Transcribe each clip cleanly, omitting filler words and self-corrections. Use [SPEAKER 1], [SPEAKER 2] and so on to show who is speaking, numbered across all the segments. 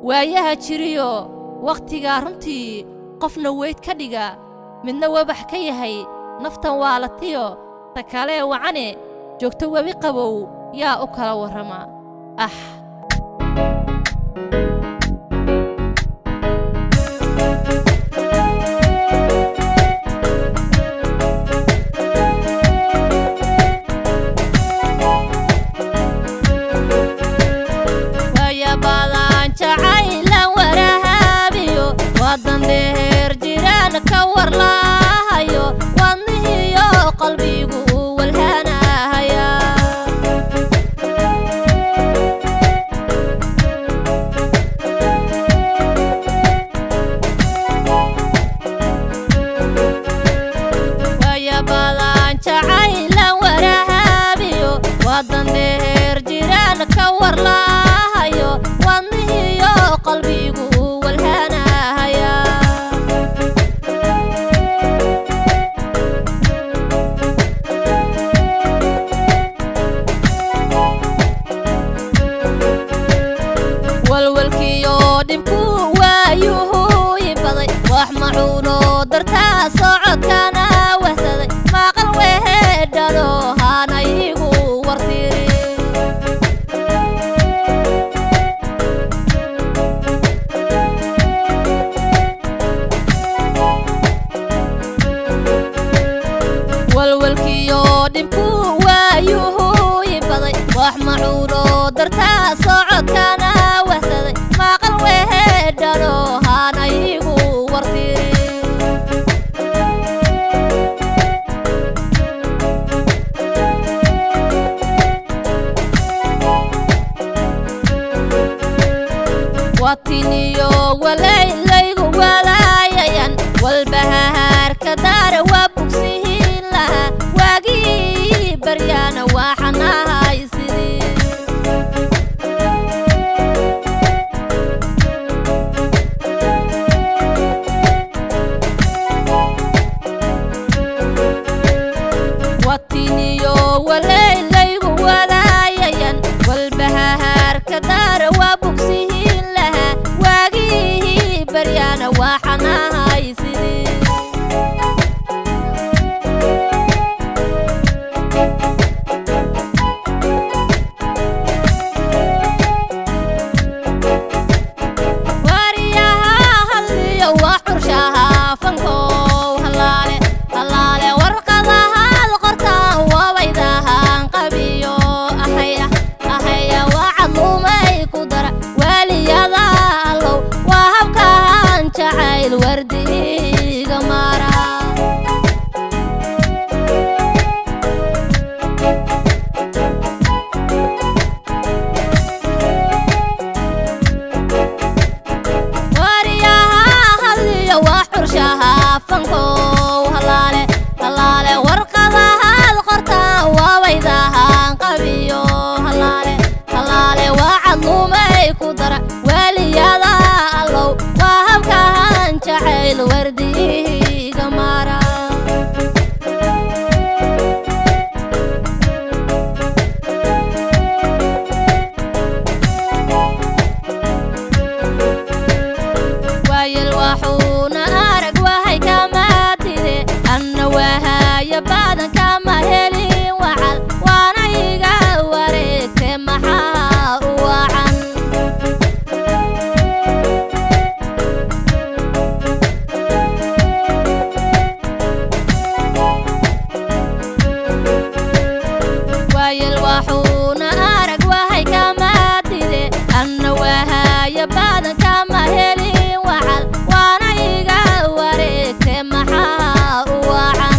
[SPEAKER 1] Waayaha jiriyo wakhtigaa runtii qofna weyd ka dhiga, midna wabax ka yahay. Naftan waa latiyo ta kalee wacane joogto webi qabow yaa u kala warrama ah. Waayabadan jacaylan warahaabiyo wadan dheer jiraan ka warlaahayo, wadnihiyo qalbigu uu walhanahaya. Waayabadan jacaylan warahaabiyo wadan dheer jiraan ka warlaahayo, wadnihiyo qalbigu uu walhanahaya. Walwalkiyo dhibku waayuhu ibaday, wax macuuno dartaa socodkana wahsaday, maqal wehedhano hana igu wartiri. Walwalkiyo dhibku waayuhu ibaday, wax macuuno dartaa socodkana wahsaday, maqal wehedhano hana igu wartiri. Watiniyo walaylaygu walaayayan walbahaarka daara waa bogsihiin lahaa, waagii baryaana waxanahay sidii. Watiniyo walaylaygu walaayayan walbahaarka daara waa bogsihiin lahaa, waagii baryaana waxanahay sidii. Wariyaha hadliyo waa xurshaha fankow, halaale halaale warqadahaad qortaan wabaydahan qabiyo, ahaya ahaya waa cadlumay ku dara waaliyada allow, waa habkaan jacayl wardiiga mara. Wariyaha hadliyo waa xurshaha fankow, halaale halaale warqadahaad qortaan waabaydahan qabiyo, halaale halaale waa cadlumay ku dara waaliyada allow, waa habkaan jacayl wardiiga mara. Waayel waxuuna arag wahay kama tide, anna wahaya badan kama helin wacal, waana iga wareegte maxaa u wacan. Waayel waxuuna arag wahay kama tide, anna wahaya badan kama helin wacal, waana iga wareegte maxaa u wacan.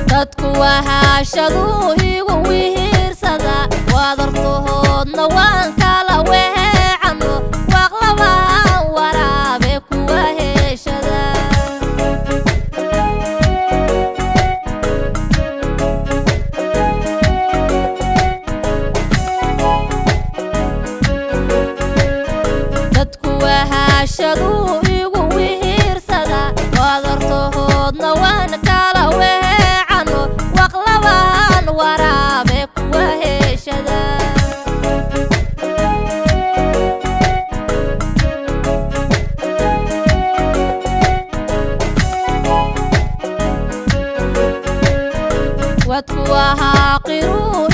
[SPEAKER 1] Dadku wahaashaduu igu wihiirsada, wadartahoodna waan kala weheecano, waaqlabaan waraabe kuwa heeshada. Dadku wahaashaduu igu wihiirsada, wadartahood Oodna waan kala weecano, waqlaban waraabe kuwa heshada. Wadku ahaa qiruu.